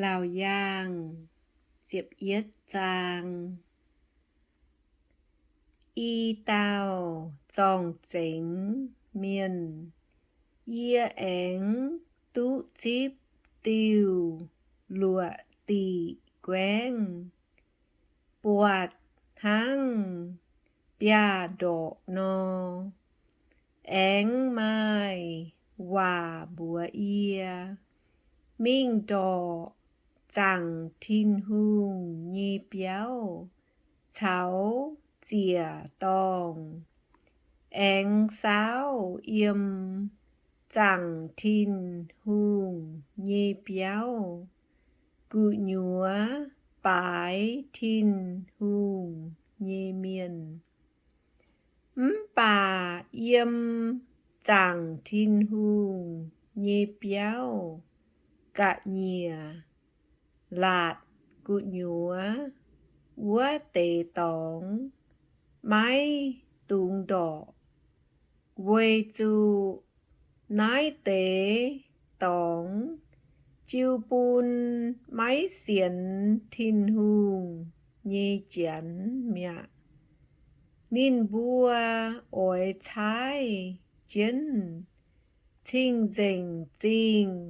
Laauc Yaangh ziepc yietv zaang. I dauh zorng-zengx mienh, yie aengx duqv zipv diuh luoqc diqc guaengv, buatc hnangv biaav-ndorqc nor. Aengx maaih waac mbuox yie, Mingh ndorqc zaangc Tin-Hungh nyei biauv caux ziec-dorngh, aengx saauv yiem zaangc Tin-Hungh nyei biauv gu'nyuoz baaix Tin-Hungh nyei mienh. Mv baac yiem zaangc Tin-Hungh nyei biauv ga'nyiec laatc gu'nyuoz wuov deix dorngx maiv dungx ndorqc, weic zuqc naaiv deix dorngx jiu bun maiv sienx Tin-Hungh nyei Janx mi'aqv. Ninh mbuo oix caaiv jienv Cing-Nzengc Zingh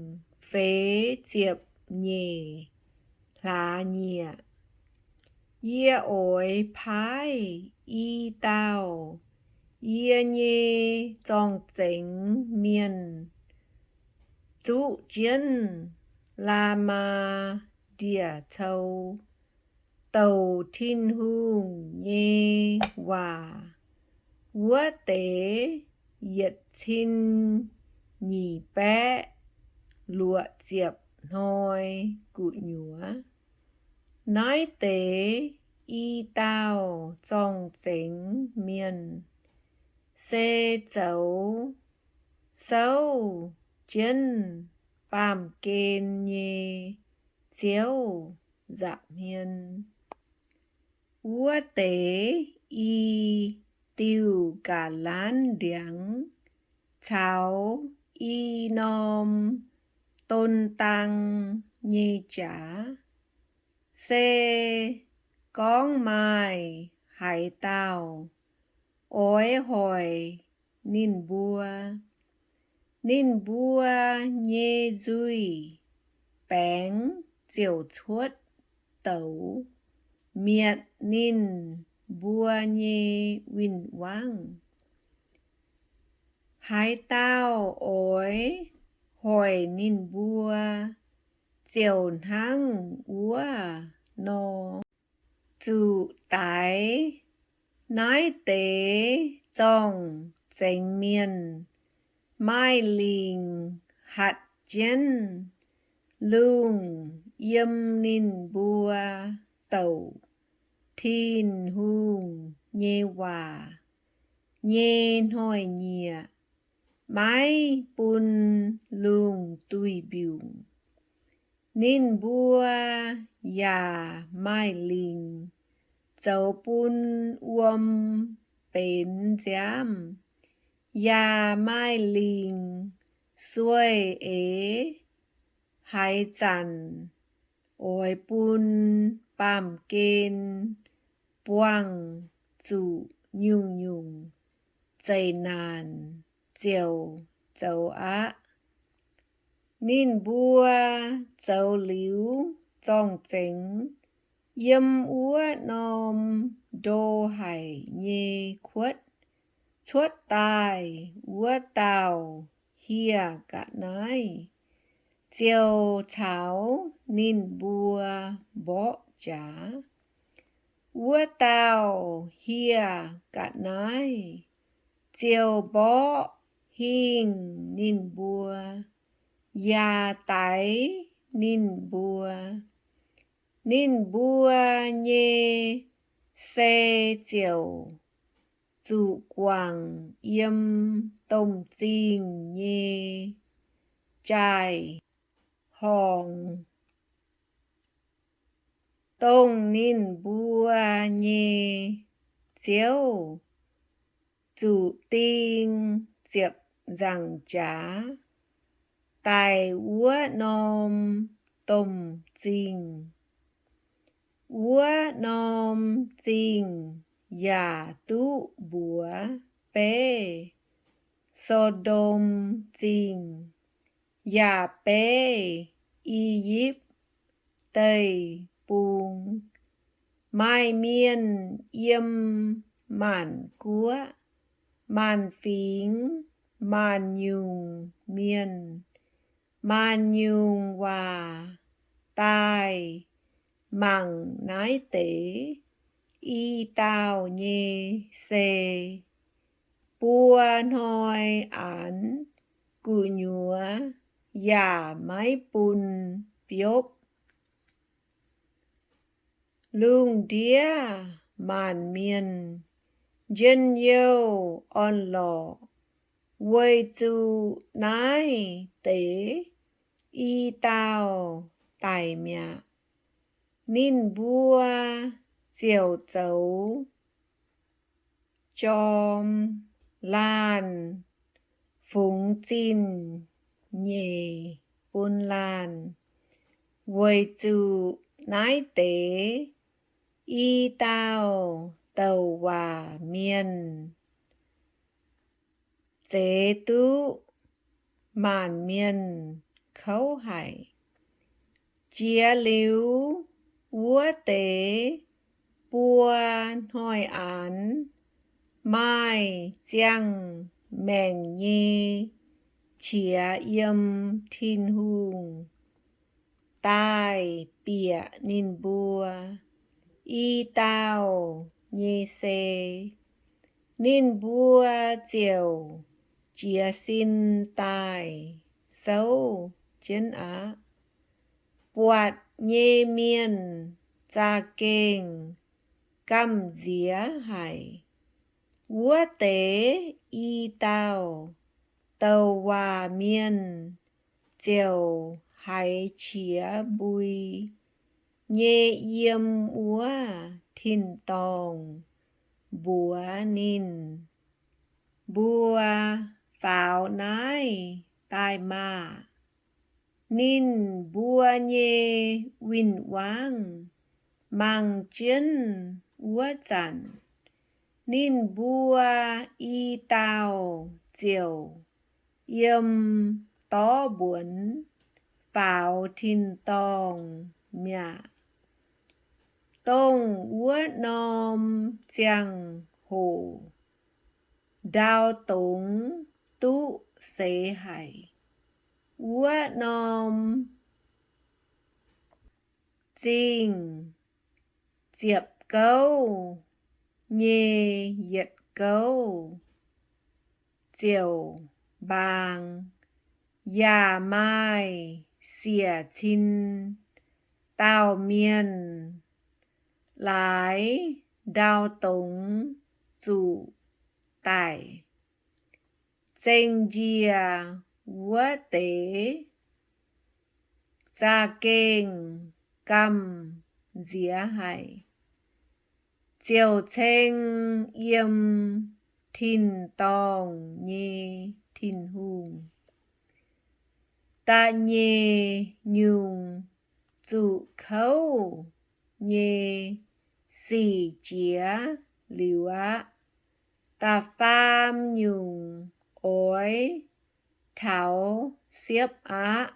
feix ziepc nyeic hlaax nyieqc. Yie oix paaiv i dauh yie nyei zorng-zengx mienh zuqv jienv la'maah ndie-cou, douc Tin-Hungh nyei waac wuov deix yietc cin nyic baeqv luoqc ziepc hnoi gu'nyuoz. Naaiv deix i dauh zorng-zengx mienh se zoux souv jienv baamh gen nyei Ziouv nza'hmien. Wuov deix i diuh ga'lanv ndiangx caux i norm don dang nyei jaax, se gorngv maaih haaix dauh oix hoic ninh mbuo, ninh mbuo nyei nzuih baengx ziouc cuotv douz mietc ninh mbuo nyei win-wangv. Haaix dauh oix hoic ninh mbuo ziouc hnangv wuov nor, zuqc daix naaiv deix zorng-zengx mienh maaih lingc hatc jienv lungh yiem ninh mbuo douc Tin-Hungh nyei waac nyei hnoi-nyieqc maiv bun lungh duih mbiungc. Ninh mbuo yaac maaih lingc zoux bun wuom benx nziaamv, yaac maaih lingc sueih eix. Haaix zanc oix bun baamh gen buangh zuqc nyungc-nyungc zeqc naanc ziouc zoux aqv. Ninh mbuo zoux liuz zorng-zengx yiem wuov norm ndo haic nyei kuotv cuotv daaih wuov dauh hieh ga'naaiv ziouc caux ninh mbuo mborqv jaax. Wuov dauh hieh ga'naaiv ziouc mborqv hingh ninh mbuo, yaac daix ninh mbuo. Ninh mbuo nyei sei ziouc zuqc guangc yiem domh zingh nyei jaai-horngz, dongh ninh mbuo nyei ziouv zuqc ding ziepc nzaangc jaax daic wuov norm Sodomv Zingh. Wuov norm zingh yaac duqv mbuox beiv So^ndom Zingh, yaac beiv I^yipv Deic-Bung. Maaih mienh yiem maanc guoqv, maanc fingx, maanc nyungc mienh, maanc nyungc waac daaih mangc naaiv deix i dauh nyei sei. Buo hnoi aanx gu'nyuoz yaac maiv bun biopv. Lungh ndiev maanc mienh njien-youh orn-lorqc weic zuqc naaiv deix i dauh daic mi'aqv. Ninh mbuo ziouc zoux jorm laanh fungx zingh nyeic bun laanh, weic zuqc naaiv deix i dauh douc waac mienh zeix duqv maanc mienh kouv haic. Jiex liuz wuov deix buo hnoi aanx, maaih ziangh maengc nyei qiex yiem Tin-Hungh daaih bieqc ninh mbuo i dauh nyei sei. Ninh mbuo ziouc jiez sin daaih souv jienv aqv. Buatc nyei mienh za'gengh gamh nziex haic. Wuov deix i dauh douc waac mienh ziouc haiz qiex mbui nyei yiem wuov tin-dorngh mbuox ninh mbuo faaux naaiv daaih maah! Ninh mbuo nyei win-wangv mangc jienv wuov zanc, ninh mbuo i dauh ziouc yiem dorv mbuonx faaux tin-dorngh mi'aqv. Dongh wuov norm ziangh hoc ndau dongz duqv seix haic. Wuov norm zingh ziepc gouv nyei yietc gouv ziouc mbaang, yaac maaih siec cin dauh mienh laaix ndau dongz zuqc daic. Zengc njiec wuov deix za'gengh gamh nziex haic, ziouc ceng yiem tin-dorngh nyei Tin-Hungh. Da'nyeic nyungc zuqc kouv nyei sic jiex liuz aqv. Da'faam nyungc oix taux siepv aqv.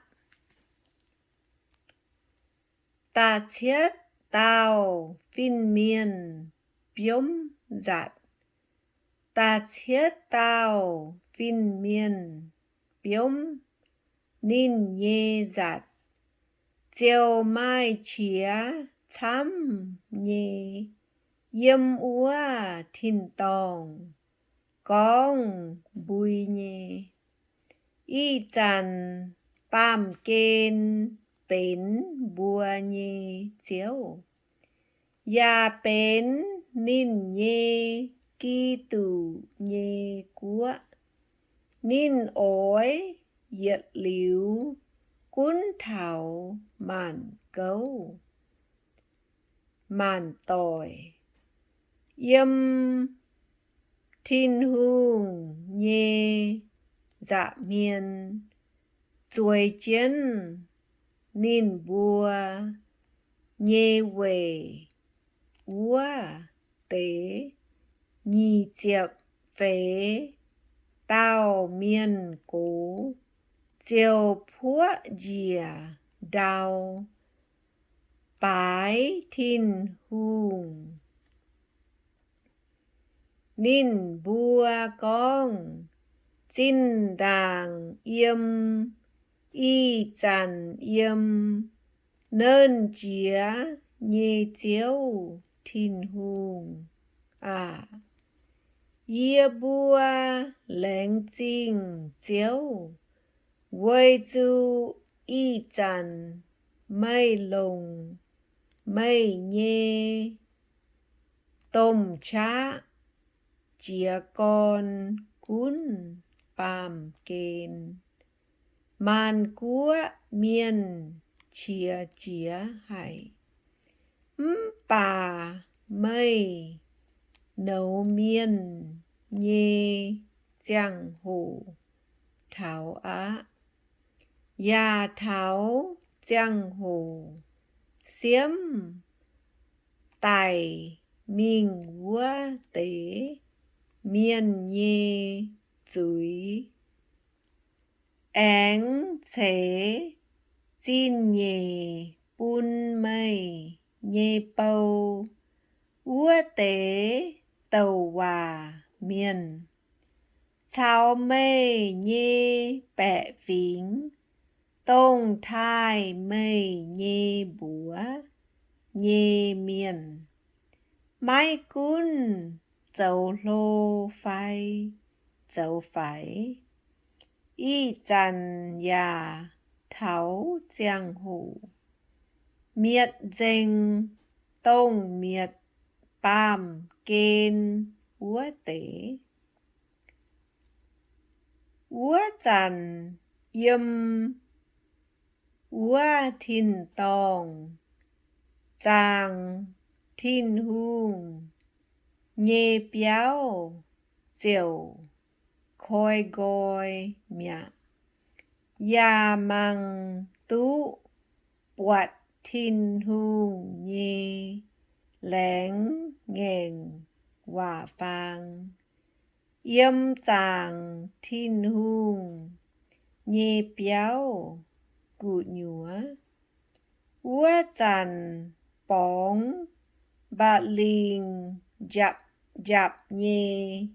Da'cietv dauh fin-mienh biomv nzatc. Da'cietv dauh fin-mienh biomv ninh nyei nzatc, ziouc maaih qiex camv nyei yiem wuov tin-dorngh gorngv mbui nyei. Ih zanc baamh gen benx mbuo nyei Ziouv, yaac benx ninh nyei Giduc nyei guoqv. Ninh oix yietc liuz gunv taux maanc gouv maanc doic. Yiem Tin-Hungh nyei nza'hmien zueiz jienv ninh mbuo nyei weic wuov deix nyic ziepc feix dauh mienh gox ziouc puoqv njiec ndau baaix Tin-Hungh. Ninh mbuo gorngv, Zinh ndaangc yiem, ih zanc yiem, Nernh Jiex nyei Ziouv Tin-Hungh aah! Yie mbuo laengz zingh Ziouv, weic zuqc ih zanc meih longc meih nyei domh qaqv jiez gorn gunv baamh gen. Maanc guoqv mienh qiex jiez haic, mv baac meih nouz mienh nyei ziangh hoc taux aqv, yaac taux ziangh hoc siemv daic mingh wuov deix mienh nyei zuiz, aengx ceix zingh nyeic bun meih nyei bou, wuov deix douc waac mienh, caux meih nyei baeqc fingx, dongh taaih meih nyei mbuox nyei mienh, maiv gunv zoux hlo fai zoux faix, ih zanc yaac taux ziangh hoc mietc nzengc dongh mietc baamh gen wuov deix. Wuov zanc yiem wuov tin-dorngh zaangc Tin-Hungh nyei biauv ziouc koi nqoi mi'aqv, yaac mangc duqv buatc Tin-Hungh nyei laengz ngaengc waac-faang yiem zaangc Tin-Hungh nyei biauv gu'nyuoz. Wuov zanc borngz mba'lingc njapc-njapc nyei,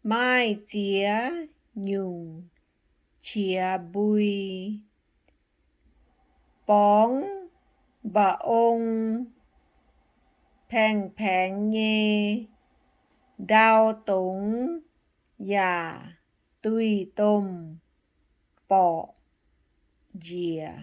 maaih ziex nyungc qiex mbui. Borngz mba'ong paengx-paengx nyei, ndau dongz yaac duih domh borqc njiec.